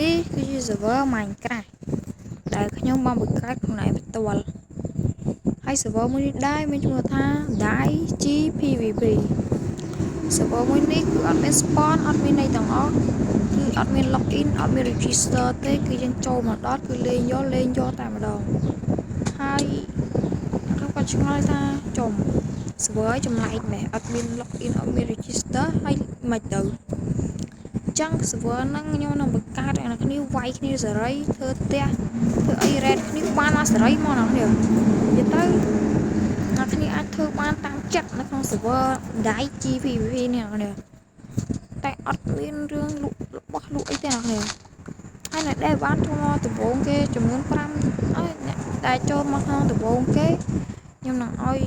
នេះគឺជា server Minecraft ដែលខ្ញុំបានបង្កើតខ្លួនឯងផ្ទាល់ហើយ server មួយនេះដែរមានឈ្មោះថា Dai GPVP។ Server មួយនេះគឺអត់មាន spawn អត់មានអីទាំងអស់គឺអត់មាន login អត់មាន register ទេគឺយើងចូលមកដល់គឺលេងយកលេងយកតែម្ដងហើយខ្ញុំក៏ឆ្ងល់ថាចំ server ចម្លែកម៉េះអត់មាន login អត់មាន register ហើយមិនទៅចឹង server ហ្នឹងខ្ញុំនឹងបង្កើតឲ្យអ្នកគ្នាវាយគ្នាសេរីធ្វើផ្ទះធ្វើអី raid គ្នាបានមកសេរីមកអ្នកគ្នានិយាយទៅអ្នកគ្នាអាចធ្វើបានតាមចិត្តនៅក្នុង server Dai GPVP នេះអ្នកគ្នាតែអត់មានរឿងលក់របស់លក់អីទេអ្នកគ្នាហើយអ្នកដែលបានចូលមកដំបូងគេចំនួន5ហើយអ្នកដែលចូលមកក្នុងដំបូងគេខ្ញុំនឹងឲ្យ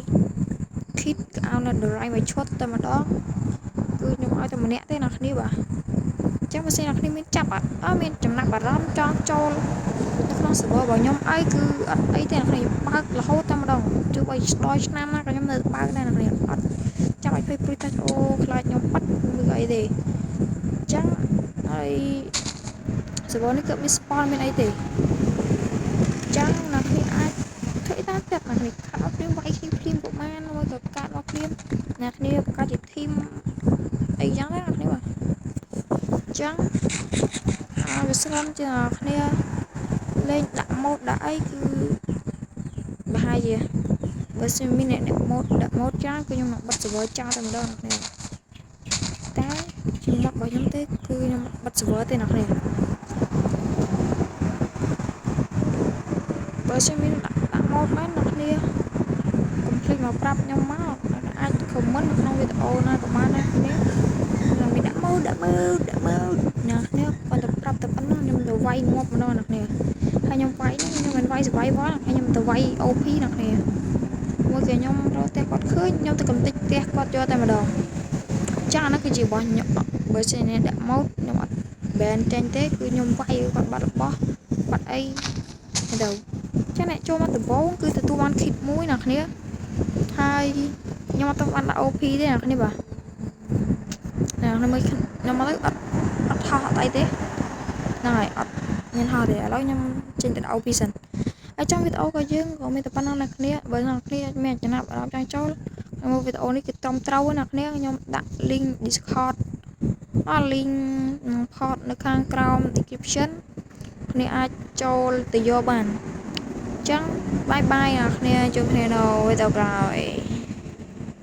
kit កៅ netherite មួយឈុតតែម្ដងគឺខ្ញុំឲ្យតែម្នាក់ទេអ្នកគ្នាបាទអញ្ចឹងបើសិនអ្នកគ្នាមានចាប់អត់អត់មានចំណាប់អារម្មណ៍ចង់ចូលនៅក្នុង server របស់ខ្ញុំអីគឺអត់អីទេអ្នកគ្នាបើករហូតតែម្ដងទោះបីដល់ឆ្នាំណាក៏ខ្ញុំនៅបើកដែរអ្នកគ្នាអត់ចាំឲ្យភ័យព្រួយថាអូខ្លាចខ្ញុំបាត់ឬអីទេអញ្ចឹងហើយ server នេះគឺមាន spawn មានអីទេអញ្ចឹងអ្នកគ្នាអាចធ្វើអីតាមចិត្តអ្នកគ្នាខាត់មកភ្លាមវាយគ្នាភ្លាមក៏បានមួយក៏កាត់មកភ្លាមអ្នកគ្នាបង្កើតជា team អីចឹងដែរអ្នកគ្នាបាទអញ្ចឹងហើយវាស្រាំជាអ្នកគ្នាលេងដាក់ mod ដាក់អីគឺប្រហែលជាបើសិនមានអ្នកដាក់ mod ដាក់ mod ច្រើនគឺខ្ញុំនឹងបិទ server ចោលតែម្ដងអ្នកគ្នាតែជា mod របស់ខ្ញុំទេគឺខ្ញុំបិទ server ទេអ្នកគ្នាបើសិនមានដាក់ mod មែនអ្នកគ្នាកុំភ្លេចមកប្រាប់ខ្ញុំមកអាច comment នៅក្នុងវីដេអូណាក៏បានដែរគ្នាខ្ញុំមានដាក់ mod ដាក់ mod ដាក់ mod អ្នកគ្នាគាត់តែប្រាប់តែប៉ុណ្ណោះខ្ញុំទៅវាយងាប់ម្ដងអ្នកគ្នាហើយខ្ញុំវាយនេះខ្ញុំមិនវាយ survival ហើយខ្ញុំទៅវាយ OP អ្នកគ្នាមួយគេខ្ញុំរកផ្ទះគាត់ឃើញខ្ញុំទៅកំទេចផ្ទះគាត់យកតែម្ដងចាអានោះគឺជារបស់ខ្ញុំបើសិនអ្នកដាក់ mod ខ្ញុំអត់ ban ចេញទេគឺខ្ញុំវាយគាត់បាត់របស់បាត់អីទៅចាអ្នកចូលមកដំបូងគឺទទួលបាន kit មួយអ្នកគ្នាហើយខ្ញុំអត់បានដាក់ OP ទេអ្នកគ្នាបាទអ្នកគ្នាមើលខ្ញុំមកទៅអត់អត់ថោះអត់អីទេហ្នឹងហើយអត់មានហោះទេឥឡូវខ្ញុំចេញទៅដាក់ OP សិនហើយចង់វីដេអូក៏យើងក៏មានតែប៉ុណ្ណឹងអ្នកគ្នាបើអ្នកគ្នាមានចំណាប់អារម្មណ៍ចង់ចូលខ្ញុំវីដេអូនេះគឺត្រឹមត្រូវណាអ្នកគ្នាខ្ញុំដាក់ link Discord អស់ link នឹង port នៅខាងក្រោម description គ្នាអាចចូលទៅយកបានអញ្ចឹង bye bye អ្នកគ្នាជួបគ្នានៅវីដេអូក្រោយ។